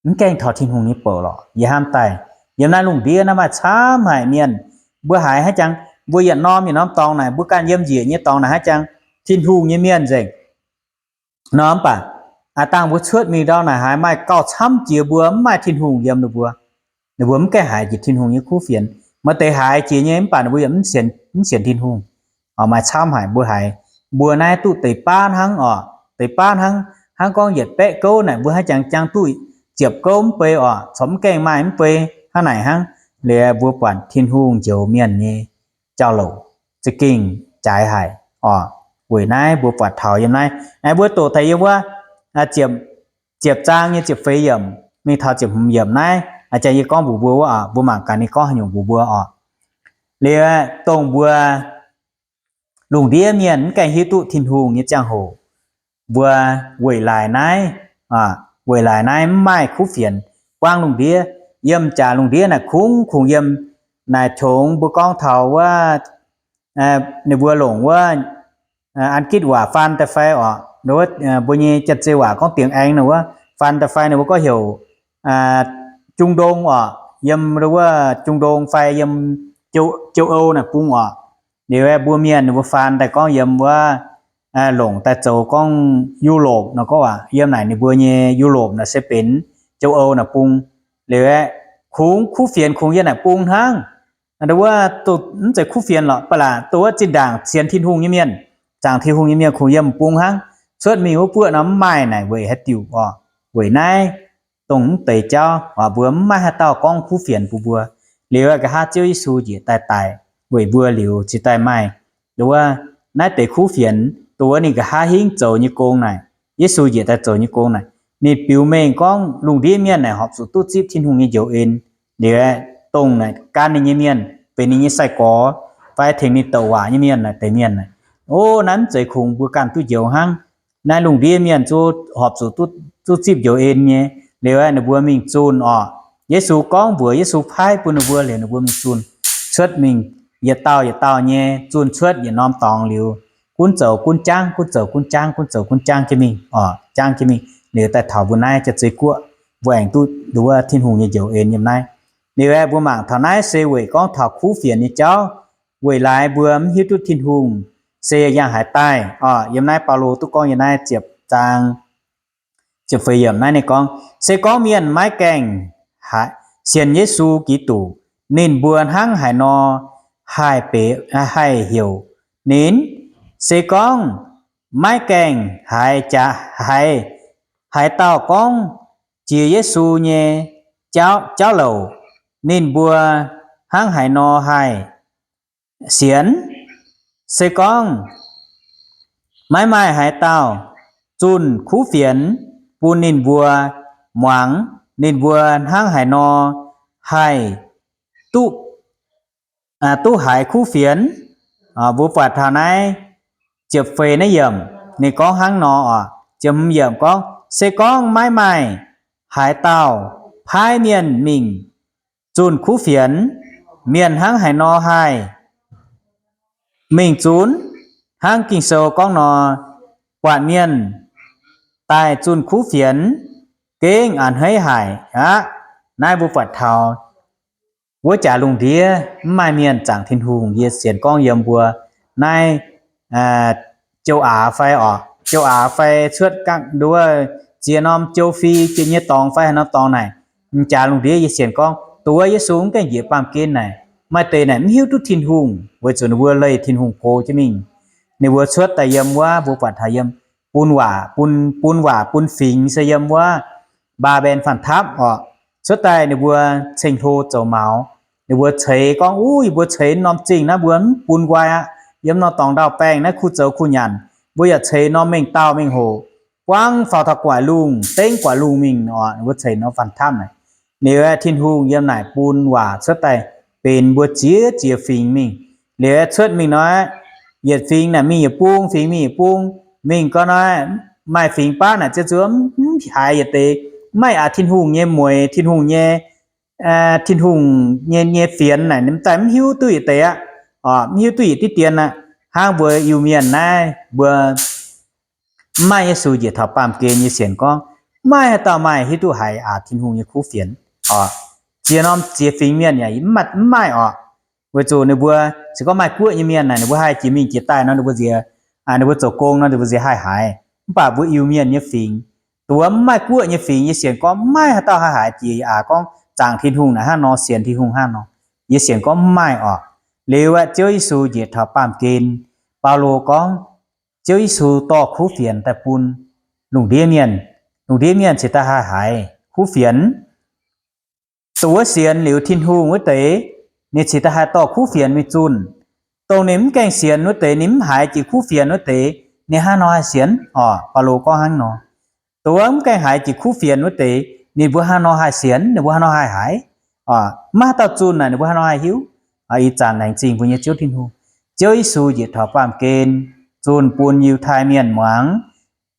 Mv gaengh taux Tin-Hungh nyei bouc lorqc. Yie hnamv daaih yiem naaiv lungh ndiev naaiv maaih camv haic mienh. Mbuo haiz hnangv jangx, mbuo yietc norm yietc norm dorngx naaic, mbuo ganh yiem njiec nyei dorngx naaic hnangv jangx, Tin-Hungh nyei mienh nzengc. Nor mv baac aav dangh mbuo cuotv mingh ndau naaic haiz maaih gauh camv jiex mbuo mv maaih Tin-Hungh yiem ninh mbuo. Ninh mbuo mv gaengh haiz jiex Tin-Hungh nyei kuv fienx. Maaih deix haiz jiex nyei mv baac ninh mbuo yaac mv sienx, mv sienx Tin-Hungh. Oc, maaih camv haic mbuo haiz, mbuo naaiv duqv deix baav hnangv oc, deix baav hnangv. Hnangv gorngv yietc baeqv gouv naaic mbuo hnangv jangx jangx duqv ziepc gouv mv bei oc, corc mv gaengh maaih mv bei hnangv naaic hnangv. Liuz mbuo buatc Tin-Hungh njoux mienh nyei jauv-louc za'gengh jaaix haic oc. Weic naaiv mbuo buatc taux yiem naaiv, mbuo doqc daaih yiem wuov ziepc, ziepc zaang nyei ziepc feix yiemc mingh taux ziepc hmz yiemc naaiv, jang yie gorngv mbuox mbuo wuov, mbuo mangc gaax ninh gorngv haaix nyungc mbuox mbuo oc. Liuz dongh mbuo lungh ndiev mienh mv gaengh hiuv duqv Tin-Hungh nyei ziangh hoc, mbuo weic laaix naaiv, weic laaix naaiv mv maaih kuv fienx buangv lungh ndiev. Yiem jaax lungh ndiev naaic kungx kungx yiem naaic qongx mbuo gorngv taux wuov, ninh mbuo longc wuov An-gitv waac faan daaih fai oc, mbuo nyei janx-zei waac gorngv Dingx Aengx ninh wuov faan daaih fai ninh mbuo gorngv heuc Jung Ndong oc, yiem wuov Jung Ndong fai yiem Châu Âu naaic bung oc. Liuz mbuo mienh ninh mbuo faan daaih gorngv yiem wuov longc daaih zoux gorngv Yu^lopc nor gorngv aac, yiem naaic ninh mbuo nyei Yu^lopc naaic se benx Châu Âu naaic bung. Liuz aeqv, kungx kuv fienx kungx yiem naaic bung hnangv. Wuov mv zeiz kuv fienx lorqc, ba'laqc dongh wuov zinh ndaangc sienx Tin-Hungh nyei mienh, zaangc Tin-Hungh nyei mienh kungx yiem bung hnangv. Cuotv mingh wuov buoqv nor mv maaih naaic weic haaix diuc oc? Weic naaiv dongh mv deix jauv oc, mbuo mv maaih haaix dauh gorngv kuv fienx bun mbuo. Liuz nqa'haav Ziouv Yesu njiec daaih daic weic mbuo liuz cingx daaih maaih dongh wuov naaiv deix kuv fienx, dongh wuov ninh nqa'haav hingv zoux nyei gong naaic, Yesu njiec daaih zoux nyei gong naaic, ninh biux mengh gorngv lungh ndiev mienh naaic horpc zuqc duqv zipv Tin-Hungh nyei njoux en. Liuz aeqv, dongh naaic gan ninh nyei mienh, benx ninh nyei sai-gorx fai tengx ninh douc waac nyei mienh naaic deix mienh naaic, o, naaiv mv zeiz kungx mbuo ganh duqv njoux hnangv. Naaiv lungh ndiev mienh zungv horpc zuqc duqv zipv njoux en nyei. Liuz aeqv, ninh mbuo mingh zunh oc. Yesu gorngv mbuox, Yesu paaiv bun ninh mbuo liuz ninh mbuo mingh zunh, cuotv mingh yietc dauh yietc dauh nyei zunh cuotv yietc norm dorngx liuz, gunv zoux gunv jangv, gunv zoux gunv jangv, gunv zoux gunv jangv jienv mingh oc, jangv jienv mingh liuz daaih taux mbuo naaiv Janx-zei Guoqv, mbuo aengx duqv nduov Tin-Hungh nyei njoux en yiem naaiv. Liuz aeqv, mbuo mangc taux naaiv se weic gorngv taux kuv fienx nyei jauv, weic laaix mbuo mv hiuv duqv Tin-Hungh se yangh haaix daaih oc. Yiem naaiv Baulo duqv gorngv yiem naaiv ziepc zaang ziepc feix yiemc naaiv ninh gorngv, se gorngv mienh maiv gaengh sienx Yesu Giduc, ninh mbuo hnangv haaix nor haih benx, haih heuc ninh? Se gorngv maiv gaengh haiz jaax, haiz, haaix dauh gorngv jiex Yesu nyei jauv, jauv-louc, ninh mbuo hnangv haaix nor haih sienx? Se gorngv maiv maaih haaix dauh zunh kuv fienx bun ninh mbuo muangx, ninh mbuo hnangv haaix nor haih duqv, duqv haiz kuv fienx? Mbuo buatc taux naaiv ziepc feix naaiv yiemc, ninh gorngv hnangv nor oc. Ziepc hmz yiemc gorngv, se gorngv maiv maaih haaix dauh paaiv mienh mingh zunh kuv fienx, mienh hnangv haaix nor haih mingh zunv, hnangv Ging-Sou gorngv nor, buatc mienh daaih zunh kuv fienx, gengh a'hneiv haic aqv. Naaiv mbuo buatc taux wuov jaax lungh ndiev mv maaih mienh zaangc Tin-Hungh. Yie sienx gorngv yiem mbuo naaiv, aa, Jeux Aax fai orqc, Jeux Aax fai cuotv gangv nduov ziex norm Jeux Fingx jiex nyei dorngx fai haaix norm dorngx naaic, m'jaax lungh ndiev yie sienx gorngv duqv Yesu mv gaengh njiec baamh gen naaic, maaih deix naaic mv hiuv duqv Tin-Hungh weic zuqc ninh mbuo leih Tin-Hungh gox jienv mingh. Ninh mbuo cuotv daaih yiem wuov, mbuo buatc taux yiem bun waac, bun, bun waac bun fingx se yiem wuov Mbaa^mben Fanh Tapv orqc. Cuotv daaih ninh mbuo ceng-hlo zoux maux, ninh mbuo ceix gorngv, Uv, yie mbuo ceix norm zingh naaiv mbuo mv bun nqoi aqv. Yiem norm dorngx ndau-baengh naaiv kuh zoux kuh nyanc, mbuo yaac ceix norm mengh dauh mengh hoc, buangv faaux taux gu'nguaaic lungh, dengv gu'nguaaic lungh mingh orqc. Ninh mbuo ceix norm Fanh Tapv naaic. Liuz aeqv, Tin-Hungh yiem naaic bun waac cuotv daaih benx mbuo ziex jiex fingx mingh. Liuz aeqv, cuotv mingh nor, yietc fingx naaic mingh yietc bung, fingx mingh yietc bung, mingh gau nor, maaih fingx baav naaic ziouc zuov mv haiz yietc deix, mv maaih aax Tin-Hungh nyei mueix, Tin-Hungh nyei, Tin-Hungh nyei, nyei fienx naaic, ninh daaih mv hiuv duqv yietc deix aqv. Mv hiuv duqv yietc diqv dien aqv. Hnangv mbuo Iu-Mienh naaiv, mbuo mv maaih Yesu njiec taux baamh gen nyei sienx gorngv, mv maaih haaix dauh maaih hiuv duqv haiz aax Tin-Hungh nyei kuv fienx. Ziex norm ziex fingx mienh yaac mv maaih orqc. Weic zuqc ninh mbuo se gorngv maaih guoqv nyei mienh naaic, ninh mbuo haih jiex mingh jiex daaih nor, ninh mbuo nziex, ninh mbuo zoux gong nor, ninh mbuo nziex haih haiz. Mv baac mbuo Iu-Mienh nyei fingx, duqv mv maaih guoqv nyei fingx, yie sienx gorngv mv maaih haaix dauh haih haiz jiex aax gorngv zaangc Tin-Hungh naaic hnangv nor, sienx Tin-Hungh hnangv nor. Yie sienx gorngv mv maaih orqc. Liuz aeqv, Ziouv Yesu njiec taux baamh gen, Baulo gorngv Ziouv Yesu dorh kuv fienx daaih bun lungh ndiev mienh, lungh ndiev mienh cingx daaih haih haiz kuv fienx. Dongh wuov sienx liuz Tin-Hungh wuov deix, ninh cingx daaih haih dorh kuv fienx mingh zunh. Dongh ninh mv gaengh sienx wuov deix, ninh mv haiz jiex kuv fienx wuov deix, ninh hnangv nor haih sienx orqc? Baulo gorngv hnangv nor. Dongh wuov mv gaengh haiz jiex kuv fienx wuov deix, ninh mbuo hnangv nor haih sienx, ninh mbuo hnangv nor haih haiz? Maiv haaix dauh zunh naaic, ninh mbuo hnangv nor haih hiuv? Ih zanc laengz zingh mbuo nyei Ziouv Tin-Hungh, Ziouv Yesu njiec taux baamh gen zunh bun Yiutai Mienh muangx.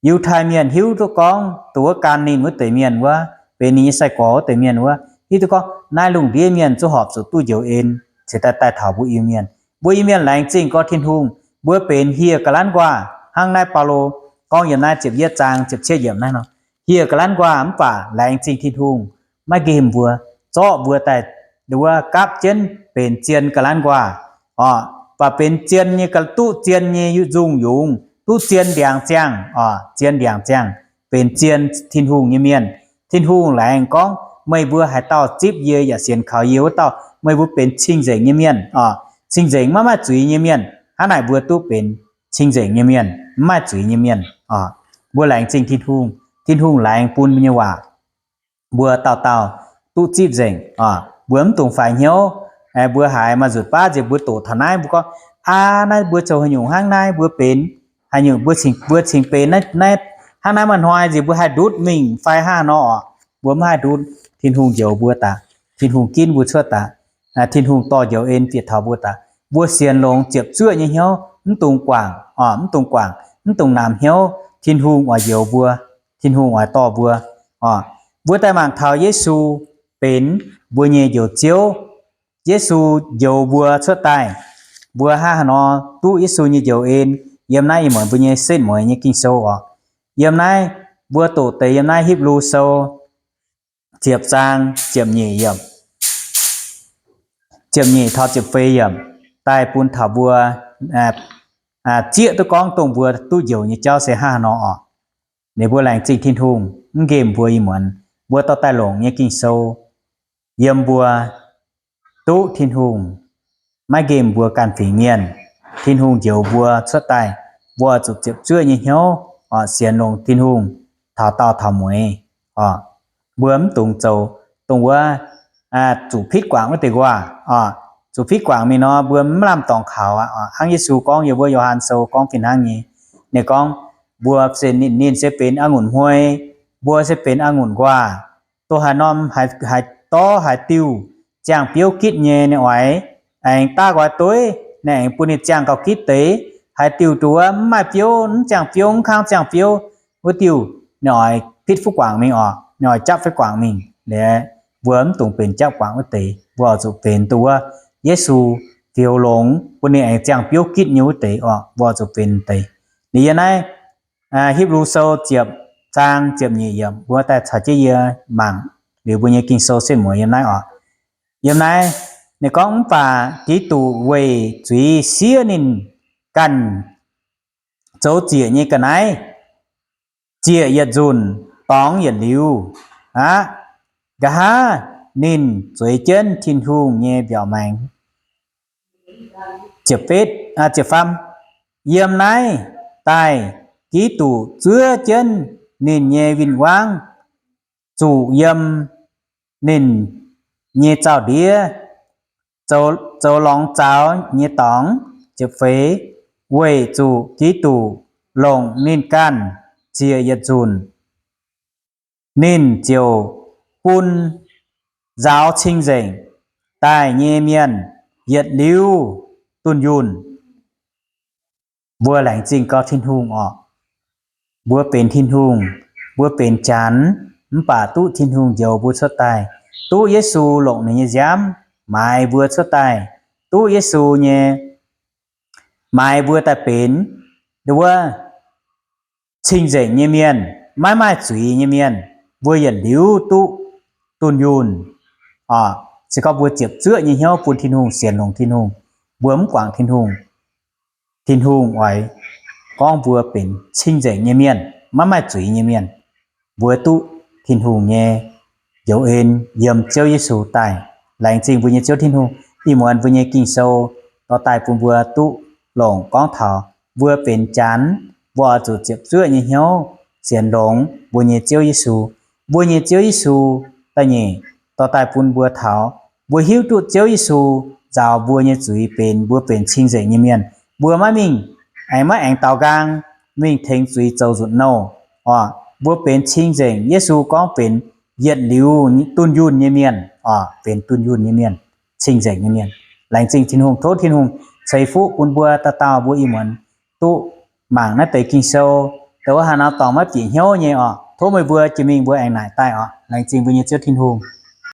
Yiutai Mienh hiuv duqv gorngv dongh wuov gan ninh wuov deix mienh wuov, benx ninh nyei sai-gorx wuov deix mienh wuov, hiuv duqv gorngv naaiv lungh ndiev mienh zungv horpc zuqc duqv njoux en, cingx daaih daaih taux mbuo Iu-Mienh. Mbuo Iu-Mienh laengz zingh gorngv Tin-Hungh, mbuo benx hieh ga'lanv nquaah. Hnangv naaiv Baulo gorngv yiem naaiv ziepc yietv zaang ziepc cietv yiemc naaiv nor, hieh ga'lanv nquaah, mv baac laengz zingh Tin-Hungh maiv nqemh mbuo, zorqv mbuo daaih wuov gapv jienv benx zien ga'lanv nquaah orqc. Mv baac benx zien nyei, duqv zien nyei nzungh yungz, duqv zien ndiangx-ziangh orqc, zien ndiangx-ziangh, benx zien Tin-Hungh nyei mienh. Tin-Hungh laengz gorngv, meih mbuo haaix dauh zipv yie yaac sienx kaux yie wuov dauh, meih mbuo benx cing-nzengc nyei mienh orqc. Cing-nzengc, maiv maaih zuiz nyei mienh. Hnangv naaic mbuo duqv benx cing-nzengc nyei mienh, mv maaih zuiz nyei mienh orqc. Mbuo laengz zingh Tin-Hungh, Tin-Hungh laengz bun mbuo nyei waac, mbuo dauh dauh duqv zipv nzengc orqc. Mbuo mv dungx faix hnyouv, mbuo haiz maaih nzutc baav nziex mbuo doqc taux naaiv, mbuo gorngv, Aa, naaiv mbuo zoux haaix nyungc hnangv naaiv, mbuo benx haaix nyungc, mbuo cingx, mbuo cingx benx naaiv, naaiv hnangv naaiv maaih hnoi nziex mbuo haih ndutv mingh fai hnangv haaix nor orqc? Mbuo mv haih ndutv. Tin-Hungh njoux mbuo daaih. Tin-Hungh ginv mbuo cuotv daaih. Tin-Hungh dorh njoux en bieqc taux mbuo daaih. Mbuo sienx longx ziepc zuoqv nyei hnyouv, mv dungx guangc orqc, mv dungx guangc, mv dungx namx hnyouv. Tin-Hungh oix njoux mbuo. Tin-Hungh oix dorh mbuo orqc. Mbuo daaih mangc taux Yesu benx mbuo nyei Njoux Ziouv. Yesu njoux mbuo cuotv daaih. Mbuo hnangv haaix nor duqv Yesu nyei njoux en? Yiem naaiv ih muonz mbuo nyei setv mueiz nyei Ging-Sou orqc. Yiem naaiv mbuo doqc deix yiem naaiv Hipv^lu Sou ziepc zaang ziepc nyeic yiemc, ziepc nyeic taux ziepc feix yiemc, daaih bun taux mbuo zieqv duqv gorngv dongh mbuo duqv njoux nyei jauv se hnangv haaix nor orqc. Ninh mbuo laengz zingh Tin-Hungh mv nqemh mbuo ih muonz mbuo dorh daaih longc nyei Ging-Sou, yiem mbuo duqv Tin-Hungh maiv nqemh mbuo ganh fingx mienh. Tin-Hungh njoux mbuo cuotv daaih, mbuo zuqc ziepc zuoqv nyei hnyouv orqc, sienx longx Tin-Hungh taux daauh taux mueiz orqc. Mbuo mv dungx zoux dongh wuov zuqc pitv guangc wuov deix nquaah orqc. Zuqc pitv guangc mingh nor, mbuo mv lamh dorngx kaux aqv orqc. Hnangv Yesu gorngv yiem wuov Yo^han Sou gorngv fih hnangv nyei. Ninh gorngv, mbuo se ninh, ninh se benx a'ngunc hmuei, mbuo se benx a'ngunc nquaah. Dongh haaix norm haaix dorv haaix diuh ziangh biouv gitv nyei, ninh oix aengx daav nqoi dueiv, ninh aengx bun ninh ziangh gauh gitv deix. Haaix diuh duqv mv maaih biouv, mv ziangh biouv, mv kangv ziangh biouv, wuov diuh ninh oix pitv fuqv guangc mingh orqc. nyoi japv fai guangc mingh. Liuz mbuo mv dungx benx japv guangc wuov deix, mbuo oix zuqc benx duqv wuov Yesu fioux longx bun ninh aengx ziangh biouv gitv nyei wuov deix oc, mbuo oix zuqc benx deix. Liuz yiem naaiv Hipv^lu Sou ziepc zaang ziepc nyeic yiemc mbuo daaih caux jienv yie mangc liuz mbuo nyei Ging-Sou setv mueiz yiem naaiv oc. Yiem naaiv ninh gorngv, Mv baac Giduc weic zuiz siev ninh ganh zoux ziec nyei ga'naaiv, ziec yietc nzunc dorngx yietc liuz aqv. Nqa'haav ninh zueiz jienv Tin-Hungh nyei mbiaauc maengx. Yiem naaiv daaih Giduc zuov jienv ninh nyei win-wangv zuqc yiem ninh nyei zaux-ndiev zoux lorngx zaux nyei dorngx. Weic zuqc Giduc longc ninh ganh ziec yietc nzunc, ninh ziouc bun nzaaux cing-nzengc daaih nyei mienh yietc liuz dunh yunh. Mbuo laengz zingh gau Tin-Hungh oc. Mbuo benx Tin-Hungh, mbuo benx janx, mv baac duqv Tin-Hungh njoux mbuo cuotv daaih, duqv Yesu longc ninh nyei nziaamv maaiz mbuo cuotv daaih, duqv Yesu nyei maaiz mbuo daaih benx wuov cing-nzengc nyei mienh, maiv maaih zuiz nyei mienh, mbuo yietc liuz duqv dunh yunh. Oc, se gorngv mbuo ziepc zuoqv nyei hnyouv bun Tin-Hungh, sienx longx Tin-Hungh, mbuo mv guangc Tin-Hungh, Tin-Hungh oix gorngv mbuo benx cing-nzengc nyei mienh, maiv maaih zuiz nyei mienh, mbuo duqv Tin-Hungh nyei njoux en yiem Ziouv Yesu daaih. Laengz zingh mbuo nyei Ziouv Tin-Hungh, ih muonz mbuo nyei Ging-Sou dorh daaih bun mbuo duqv longc gorngv taux mbuo benx janx, mbuo oix zuqc ziepc zuoqv nyei hnyouv sienx longx mbuo nyei Ziouv Yesu. Mbuo nyei Ziouv Yesu da'nyeic dorh daaih bun mbuo taux mbuo hiuv duqv Ziouv Yesu nzaaux mbuo nyei zuiz benx mbuo benx cing-nzengc nyei mienh. Mbuo maiv mingh, aengx maiv aengx daaux nqaang mingh tengx zuiz zoux nzunc nouh. Oc, mbuo benx cing-nzengc, Yesu gorngv benx yietc liuz dunh yunh nyei mienh. Oc, benx dunh yunh nyei mienh, cing-nzengc nyei mienh. Laengz zingh Tin-Hungh, tov Tin-Hungh ceix fuqv bun mbuo dauh dauh mbuo ih muonz duqv mangc naaiv deix Ging-Sou. Dongh wuov haaix nor dorngc maiv bieqc hnyouv nyei oc, tov meih mbuo jiex mingh mbuo aengx naaic daaih oc. Laengz zingh mbuo nyei Ziouv Tin-Hungh.